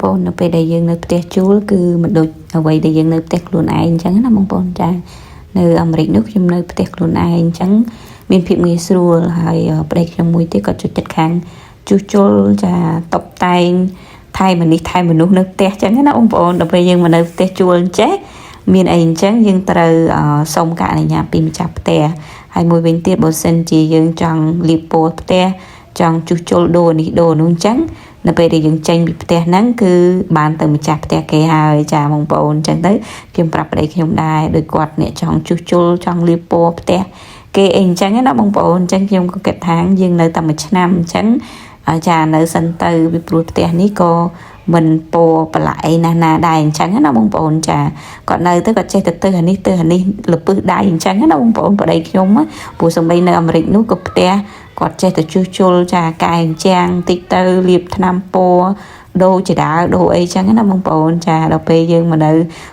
បងប្អូននៅពេលដែលយើងនៅផ្ទះជួលគឺមិនដូចអ្វីដែលយើងនៅផ្ទះខ្លួនឯងអញ្ចឹងណាបងប្អូនចានៅអាមេរិកនោះខ្ញុំនៅផ្ទះខ្លួនឯងអញ្ចឹងមានភាពងាយស្រួលហើយប្តីខ្ញុំមួយទៀតក៏ចូលចិត្តខាងជួសជុលចាតុបតែងថែមនេះថែមនុស្សនៅផ្ទះអញ្ចឹងណាបងប្អូនដល់ពេលយើងមកនៅផ្ទះជួលអញ្ចេះមានអីអញ្ចឹងយើងត្រូវសុំការអនុញ្ញាតពីម្ចាស់ផ្ទះហើយមួយវិញទៀតបើសិនជាយើងចង់លាបពណ៌ផ្ទះចង់ជួសជុលដូរនេះដូរនោះអញ្ចឹងនៅពេលដែលយើងចេញពីផ្ទះហ្នឹងគឺបានទៅម្ចាស់ផ្ទះគេហើយចាបងប្អូនអញ្ចឹងទៅខ្ញុំប្រាប់ប្តីខ្ញុំដែរដោយគាត់អ្នកចង់ជួសជុលចង់លាបពណ៌ផ្ទះគេអីអញ្ចឹងណាបងប្អូនអញ្ចឹងខ្ញុំក៏គិតថាយើងនៅតែមួយឆ្នាំអញ្ចឹងចានៅសិនទៅពីព្រោះផ្ទះនេះក៏មិនពណ៌ប្រឡាក់អីណាស់ណាដែរអញ្ចឹងណាបងប្អូនចាគាត់នៅទៅគាត់ចេះទៅទៅអានេះទៅអានេះលពឹសដៃអញ្ចឹងណាបងប្អូនប្តីខ្ញុំព្រោះសំបីនៅអាមេរិកនោះក៏ផ្ទះគាត់ចេះតែជួសជុលចាកែអញ្ចាំងតិចទៅលាបថ្នាំពណ៌ដូរចដាដូរអីចឹងណាបងប្អូនចាដល់ពេលយើងមកនៅ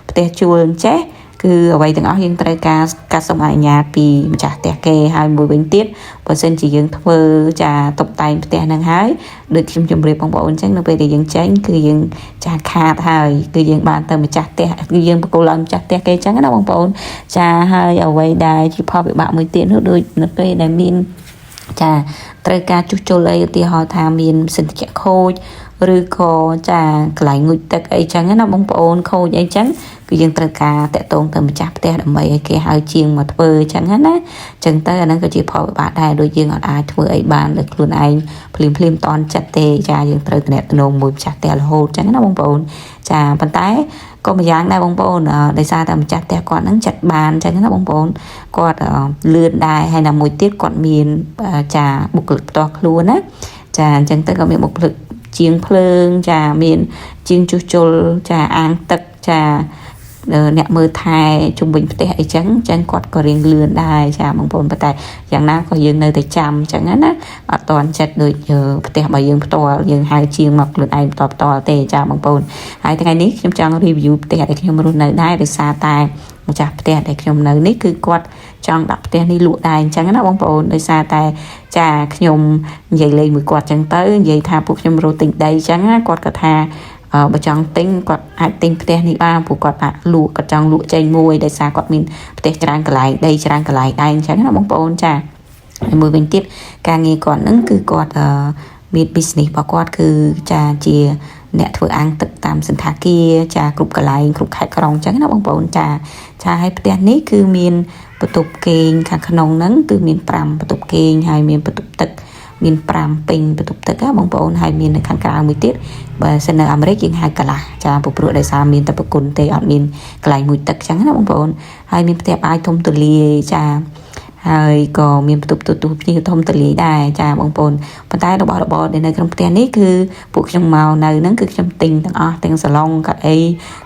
ផ្ទះជួលអញ្ចេះគឺអ្វីទាំងអស់យើងត្រូវការការសុំអនុញ្ញាតពីម្ចាស់ផ្ទះគេហើយមួយវិញទៀតបើសិនជាយើងធ្វើចាតុបតែងផ្ទះហ្នឹងហើយដូចខ្ញុំជម្រាបបងប្អូនអញ្ចឹងនៅពេលដែលយើងចេញគឺយើងចាខាតហើយគឺយើងបានទៅម្ចាស់ផ្ទះគឺយើងបកគលឲ្យម្ចាស់ផ្ទះគេអញ្ចឹងណាបងប្អូនចាហើយអ្វីដែលជាផលវិបាកមួយទៀតនោះដូចនៅពេលដែលមានចាត្រូវការជួសជុលអីឧទាហរណ៍ថាមានសិនជាខូចឬក៏ចាកន្លែងងូតទឹកអីចឹងណាបងប្អូនខូចអីចឹងគឺយើងត្រូវការតាក់ទងទៅម្ចាស់ផ្ទះដើម្បីឲ្យគេហៅជាងមកធ្វើចឹងណាចឹងទៅអាហ្នឹងក៏ជាផលវិបាកដែរដូចយើងអត់អាចធ្វើអីបានដោយខ្លួនឯងភ្លាមភ្លាមតន់ចិត្តទេចាយើងត្រូវតំណតំណងមួយម្ចាស់ផ្ទះរហូតចឹងណាបងប្អូនចាប៉ុន្តែក៏ម្យ៉ាងដែរបងប្អូនដោយសារតែម្ចាស់ផ្ទះគាត់ហ្នឹងចិត្តបានចឹងណាបងប្អូនគាត់លឿនដែរហើយណាមួយទៀតគាត់មានចាបុគ្គលិកផ្ទាល់ខ្លួនណាចាអញ្ចឹងទៅក៏មានបុគ្គលិកជាងភ្លើងចាមានជាងជួសជុលចាអាងទឹកចាអ្នកមើលថែជំវិញផ្ទះអីចឹងចឹងគាត់ក៏រៀងលឿនដែរចាបងប្អូនប៉ុន្តែយ៉ាងណាក៏យើងនៅតែចាំចឹងណាអត់តន់ចិត្តដូចផ្ទះរបស់យើងផ្ទាល់យើងហៅជាងមកខ្លួនឯងផ្ទាល់ផ្ទាល់ទេចាបងប្អូនហើយថ្ងៃនេះខ្ញុំចង់ review ផ្ទះដែលខ្ញុំរស់នៅដែរដោយសារតែម្ចាស់ផ្ទះដែលខ្ញុំនៅនេះគឺគាត់ចង់ដាក់ផ្ទះនេះលក់ដែរអញ្ចឹងណាបងប្អូនដោយសារតែចាខ្ញុំនិយាយលេងមួយគាត់អញ្ចឹងទៅនិយាយថាពួកខ្ញុំរត់ទិញដីអញ្ចឹងណាគាត់ក៏ថាបើចង់ទិញគាត់អាចទិញផ្ទះនេះបានព្រោះគាត់អាចលក់គាត់ចង់លក់ចេញមួយដោយសារគាត់មានផ្ទះច្រើនកន្លែងដីច្រើនកន្លែងដែរអញ្ចឹងណាបងប្អូនចាហើយមួយវិញទៀតការងារគាត់ហ្នឹងគឺគាត់មាន business របស់គាត់គឺចាជាអ្នកធ្វើអាងទឹកតាមសន្តាគារចាគ្រប់កន្លែងគ្រប់ខេត្តក្រុងអញ្ចឹងណាបងប្អូនចាចាហើយផ្ទះនេះគឺមានបន្ទប់គេងខាងក្នុងហ្នឹងគឺមាន5បន្ទប់គេងហើយមានបន្ទប់ទឹកមាន5ពេញបន្ទប់ទឹកណាបងប្អូនហើយមាននៅខាងក្រៅមួយទៀតបើសិននៅអាមេរិកយើងហៅកន្លះចាព្រោះដោយសារមានតែប្រគុណទេអត់មានកន្លែងមួយទឹកចឹងណាបងប្អូនហើយមានផ្ទះបាយធំទូលាយចាហើយក៏មានបន្ទប់ទទួលភ្ញៀវធំទូលាយដែរចាបងប្អូនប៉ុន្តែរបស់របរដែលនៅក្នុងផ្ទះនេះគឺពួកខ្ញុំមកនៅហ្នឹងគឺខ្ញុំទិញទាំងអស់ទាំងសាឡុងកៅអី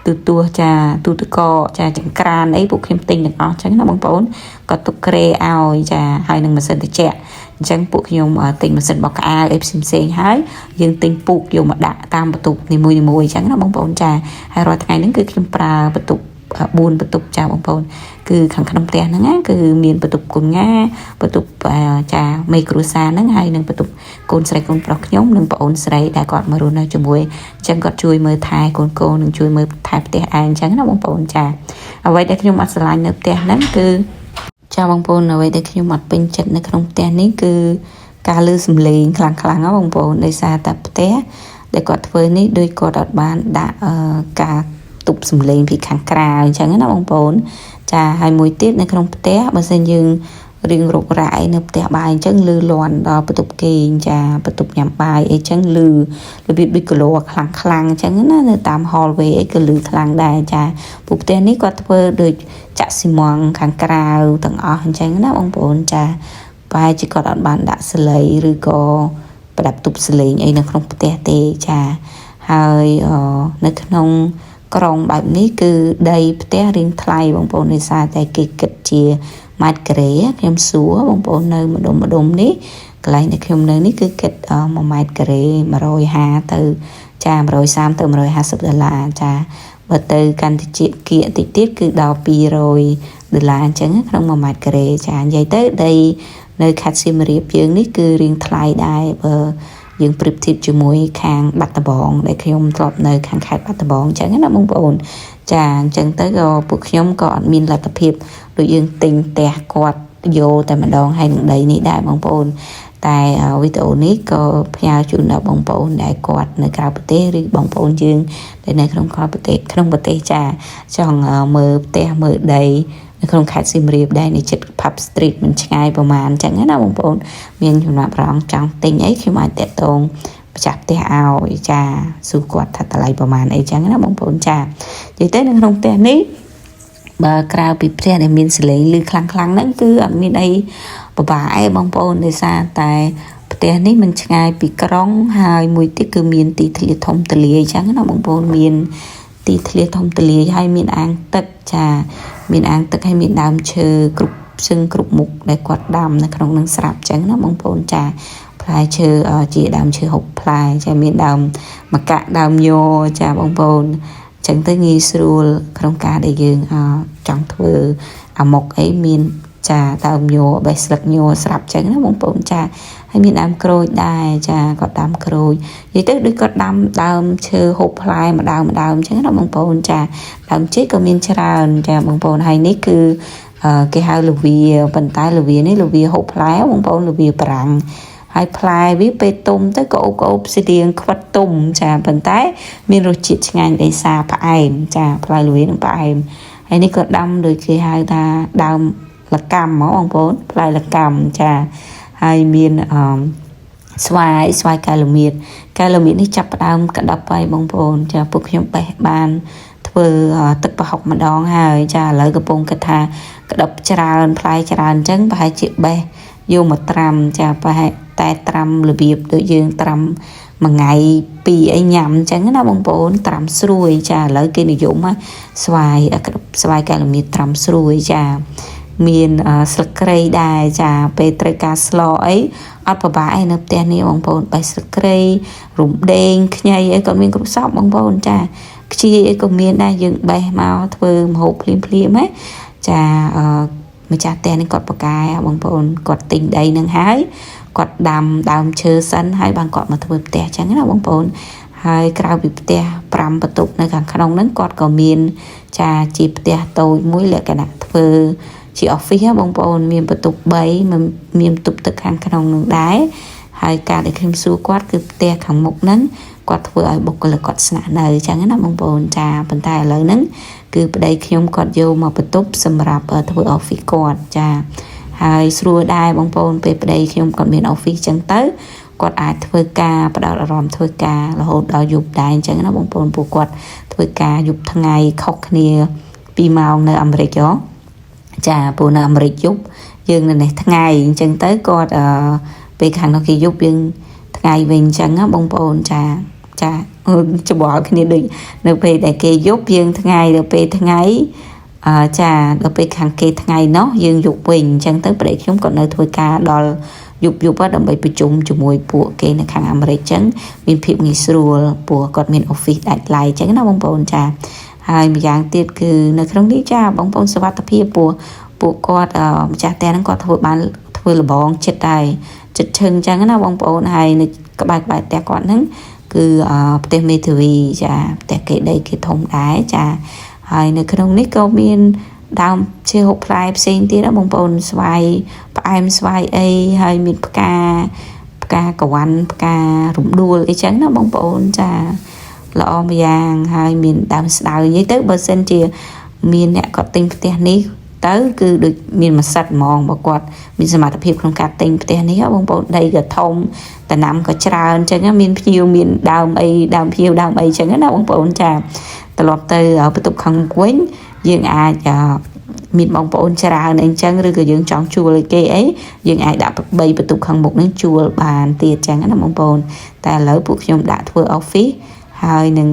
ទូទស្សន៍ចាទូទឹកកកចាចង្ក្រានអីពួកខ្ញុំទិញទាំងអស់ចឹងណាបងប្អូនក៏ទុកគ្រែឲ្យចាហើយនឹងម៉ាស៊ីនត្រជាក់អញ្ចឹងពួកខ្ញុំទិញម៉ាស៊ីនបោកក្អាវអីផ្សេងផ្សេងហើយយើងទិញពូកយកមកដាក់តាមបន្ទប់នីមួយៗអញ្ចឹងណាបងប្អូនចាហើយរាល់ថ្ងៃហ្នឹងគឺខ្ញុំប្រើបន្ទប់4បន្ទប់ចាបងប្អូនគឺខាងក្នុងផ្ទះហ្នឹងណាគឺមានបន្ទប់កូនងាបន្ទប់ចាមេគ្រួសារហ្នឹងហើយនឹងបន្ទប់កូនស្រីកូនប្រុសខ្ញុំនិងប្អូនស្រីដែលគាត់មករស់នៅជាមួយអញ្ចឹងគាត់ជួយមើលថែកូនកូននិងជួយមើលថែផ្ទះឯងអញ្ចឹងណាបងប្អូនចាអ្វីដែលខ្ញុំអត់ស្រឡាញ់នៅផ្ទះហ្នឹងគឺចាបងប្អូនអ្វីដែលខ្ញុំអត់ពេញចិត្តនៅក្នុងផ្ទះនេះគឺការលឺសំឡេងខ្លាំងខ្លាំងណាបងប្អូនដោយសារតែផ្ទះដែលគាត់ធ្វើនេះដោយគាត់អត់បានដាក់ការទប់សំឡេងពីខាងក្រៅអញ្ចឹងណាបងប្អូនចាហើយមួយទៀតនៅក្នុងផ្ទះបើសិនយើងរៀងរករ៉ាយនៅផ្ទះបាយអញ្ចឹងលឺលន់ដល់បន្ទប់គេងចាបន្ទប់ញ៉ាំបាយអីចឹងលឺរបៀបដូចគីឡូខ្លាំងខ្លាំងអញ្ចឹងណានៅតាម hallway អីក៏លឺខ្លាំងដែរចាពួកផ្ទះនេះគាត់ធ្វើដូចចាក់ស៊ីម៉ង់ខាងក្រៅទាំងអស់អញ្ចឹងណាបងប្អូនចាប្រហែលជាគាត់អត់បានដាក់សលៃឬក៏ប្រដាប់ទប់សលេងអីនៅក្នុងផ្ទះទេចាហើយនៅក្នុងក្រុងបែបនេះគឺដីផ្ទះរៀងថ្លៃបងប្អូនដោយសារតែគេគិតជាម៉ែត្រការ៉េខ្ញុំសួរបងប្អូននៅម្ដុំម្ដុំនេះកន្លែងដែលខ្ញុំនៅនេះគឺគិត1ម៉ែត្រការ៉េ150ទៅចា130ទៅ150ដុល្លារចាបើទៅកាន់តិចគៀកតិចទៀតគឺដល់200ដុល្លារអញ្ចឹងក្នុង1ម៉ែត្រការ៉េចានិយាយទៅដីនៅខេត្តសៀមរាបយើងនេះគឺរៀងថ្លៃដែរបើ យើងប្រៀបធៀបជាមួយខាងបាត់ដំបងដែលខ្ញុំធ្លាប់នៅខាងខេត្តបាត់ដំបងអញ្ចឹងណាបងប្អូនចាអញ្ចឹងទៅក៏ពួកខ្ញុំក៏អត់មានលទ្ធភាពដូចយើងទិញផ្ទះគាត់យកតែម្ដងហើយនឹងដីនេះដែរបងប្អូនតែវីដេអូនេះក៏ផ្ញើជូនដល់បងប្អូនដែលគាត់នៅក្រៅប្រទេសឬបងប្អូនយើងដែលនៅក្នុងក្រៅប្រទេសក្នុងប្រទេសចាចង់មើលផ្ទះមើលដីនៅក្នុងខេត្តសៀមរាបដែរនៅជិត Pub Street មិនឆ្ងាយប្រហែលអញ្ចឹងណាបងប្អូនមានចំណាប់អារម្មណ៍ចង់ទិញអីខ្ញុំអាចតាក់ទងម្ចាស់ផ្ទះឲ្យចាសួរគាត់ថាតម្លៃប្រហែលអីចឹងណាបងប្អូនចានិយាយទៅនៅក្នុងផ្ទះនេះបើក្រៅពីផ្ទះដែលមានសលេងឮខ្លាំងខ្លាំងហ្នឹងគឺអត់មានអីពិបាកអីបងប្អូនដោយសារតែផ្ទះនេះមិនឆ្ងាយពីក្រុងហើយមួយទៀតគឺមានទីធ្លាធំទូលាយអញ្ចឹងណាបងប្អូនមានទីធ្លាធំទូលាយហើយមានអាងទឹកចាមានអាងទឹកហើយមានដើមឈើគ្រប់សឹងគ្រប់មុខដែលគាត់ដាំនៅក្នុងនឹងស្រាប់អញ្ចឹងណាបងប្អូនចាផ្លែឈើជាដើមឈើហូបផ្លែចាមានដើមម្កាក់ដើមញចាបងប្អូនចឹងទៅងាយស្រួលក្នុងការដែលយើងចង់ធ្វើអាម៉ុកអីមានចាដើមញបេះស្លឹកញស្រាប់ចឹងណាបងប្អូនចាហើយមានដើមក្រូចដែរចាគាត់ដាំក្រូចនិយាយទៅដូចគាត់ដាំដើមឈើហូបផ្លែម្ដើមម្ដើមចឹងណាបងប្អូនចាដើមចេកក៏មានច្រើនចាបងប្អូនហើយនេះគឺគេហៅលវាប៉ុន្តែលវានេះលវាហូបផ្លែបងប្អូនលវាប្រាំងហើយផ្លែវាពេលទុំទៅក៏អូបក៏អូបស្រៀងខ្វិតទុំចាប៉ុន្តែមានរសជាតិឆ្ងាញ់ដោយសារផ្អែមចាផ្លែលវានឹងផ្អែមហើយនេះក៏ដាំដូចគេហៅថាដើមលកម្មហ្មងបងប្អូនផ្លែលកម្មចាហើយមានអឺស្វាយស្វាយកែលមៀតកែលមៀតនេះចាប់ផ្ដើមក្តាប់ហើយបងប្អូនចាពួកខ្ញុំបេះបានធ្វើទឹកប្រហុកម្ដងហើយចាឥឡូវកំពុងគិតថាក្តាប់ច្រើនផ្លែច្រើនអញ្ចឹងប្រហែលជាបេះយកមកត្រាំចាប្រហែលតែត្រាំរបៀបដូចយើងត្រាំមួយថ្ងៃពីរអីញ៉ាំអញ្ចឹងណាបងប្អូនត្រាំស្រួយចាឥឡូវគេនិយមស្វាយស្វាយកែលមៀតត្រាំស្រួយចាមានស្លឹកគ្រៃដែរចាពេលត្រូវការស្លអីអត់ពិបាកអីនៅផ្ទះនេះបងប្អូនបេះស្លឹកគ្រៃរំដេងខ្ញីអីក៏មានគ្រប់សពបងប្អូនចាខ្ជាយអីក៏មានដែរយើងបេះមកធ្វើម្ហូបភ្លាមភ្លាមណាចាអឺម្ចាស់ផ្ទះនេះគាត់បកកែបងប្អូនគាត់ទិញដីនឹងហើយគាត់ដាំដើមឈើសិនហើយបានគាត់មកធ្វើផ្ទះអញ្ចឹងណាបងប្អូនហើយក្រៅពីផ្ទះ5បន្ទប់នៅខាងក្នុងហ្នឹងគាត់ក៏មានចាជាផ្ទះតូចមួយលក្ខណៈធ្វើជា office បងប្អូនមានបន្ទប់3មានបន្ទប់ទឹកខាងក្នុងនឹងដែរហើយការដែលខ្ញុំសួរគាត់គឺផ្ទះខាងមុខហ្នឹងគាត់ធ្វើឲ្យបុគ្គលិកគាត់ស្នាក់នៅអញ្ចឹងណាបងប្អូនចាប៉ុន្តែឥឡូវហ្នឹងគឺប្តីខ្ញុំគាត់យកមកបន្ទប់សម្រាប់ធ្វើ office គាត់ចាហើយស្រួលដែរបងប្អូនពេលប្តីខ្ញុំគាត់មាន office អញ្ចឹងទៅគាត់អាចធ្វើការផ្ដោតអារម្មណ៍ធ្វើការរហូតដល់យប់ដែរអញ្ចឹងណាបងប្អូនពួកគាត់ធ្វើការយប់ថ្ងៃខុសគ្នា2ម៉ោងនៅអាមេរិកហ៎ចាពូនៅអាមេរិកយប់យើងនៅនេះថ្ងៃអញ្ចឹងទៅគាត់អឺពេលខាងនោះគេយប់យើងថ្ងៃវិញអញ្ចឹងណាបងប្អូនចាចាច្បល់គ្នាដូចនៅពេលដែលគេយប់យើងថ្ងៃដល់ពេលថ្ងៃអឺចាដល់ពេលខាងគេថ្ងៃនោះយើងយប់វិញអញ្ចឹងទៅប្តីខ្ញុំក៏នៅធ្វើការដល់យប់យប់ដើម្បីប្រជុំជាមួយពួកគេនៅខាងអាមេរិកអញ្ចឹងមានភាពងាយស្រួលព្រោះគាត់មាន office ដាច់ឡែកអញ្ចឹងណាបងប្អូនចាហើយម្យ៉ាងទៀតគឺនៅក្នុងនេះចាបងប្អូនសុវត្ថិភាពព្រោះពួកគាត់ម្ចាស់ផ្ទះហ្នឹងគាត់ធ្វើបានធ្វើលបងចិត្តដែរចិត្តឈឹងអញ្ចឹងណាបងប្អូនហើយនៅក្បែរក្បែរផ្ទះគាត់ហ្នឹងគឺផ្ទះមេធាវីចាផ្ទះគេដីគេធំដែរចាហើយនៅក្នុងនេះក៏មានដើមឈើហូបផ្លែផ្សេងទៀតណាបងប្អូនស្វាយផ្អែមស្វាយអីហើយមានផ្កាផ្កាកវ៉ាន់ផ្ការំដួលអីចឹងណាបងប្អូនចាល្អម្យ៉ាងហើយមានដើមស្ដៅនិយាយទៅបើសិនជាមានអ្នកគាត់ទិញផ្ទះនេះទៅគឺដូចមានមួយសិតហ្មងបើគាត់មានសមត្ថភាពក្នុងការទិញផ្ទះនេះបងប្អូនដីក៏ធំតំណាំក៏ច្រើនអញ្ចឹងមានភ្ញៀវមានដើមអីដើមភ្ញៀវដើមអីអញ្ចឹងណាបងប្អូនចាត្រឡប់ទៅបន្ទប់ខាងមុខវិញយើងអាចមានបងប្អូនច្រើនអីចឹងឬក៏យើងចង់ជួលឲ្យគេអីយើងអាចដាក់3បន្ទប់ខាងមុខនឹងជួលបានទៀតចឹងណាបងប្អូនតែឥឡូវពួកខ្ញុំដាក់ធ្វើ office ហើយនឹង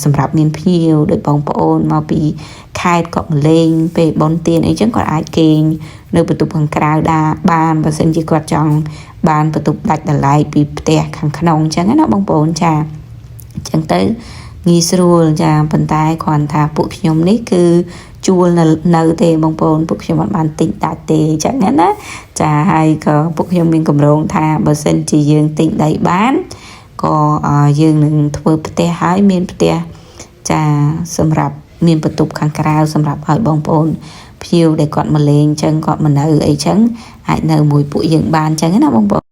សម្រាប់មានភ្ញៀវដូចបងប្អូនមកពីខេត្តគាត់មកលេងពេលបុណ្យទានអីចឹងគាត់អាចគេងនៅបន្ទប់ខាងក្រៅដែរបានបើសិនជាគាត់ចង់បានបន្ទប់ដាច់ដライពីផ្ទះខាងក្នុងចឹងណាបងប្អូនចាចឹងទៅងាយស្រួលចាប៉ុន្តែគ្រាន់ថាពួកខ្ញុំនេះគឺជួលនៅនៅទេបងប្អូនពួកខ្ញុំអត់បានទិញដាច់ទេអញ្ចឹងណាចាហើយក៏ពួកខ្ញុំមានកម្រងថាបើសិនជាយើងទិញដីបាន ក៏យើងនឹងធ្វើផ្ទះហើយមានផ្ទះចាសម្រាប់មានបន្ទប់ខាងក្រៅសម្រាប់ឲ្យបងប្អូនភ្ញៀវដែលគាត់មកលេងអញ្ចឹងគាត់មកនៅអីចឹងអាចនៅមួយពួកយើងបានអញ្ចឹងណាបងប្អូន។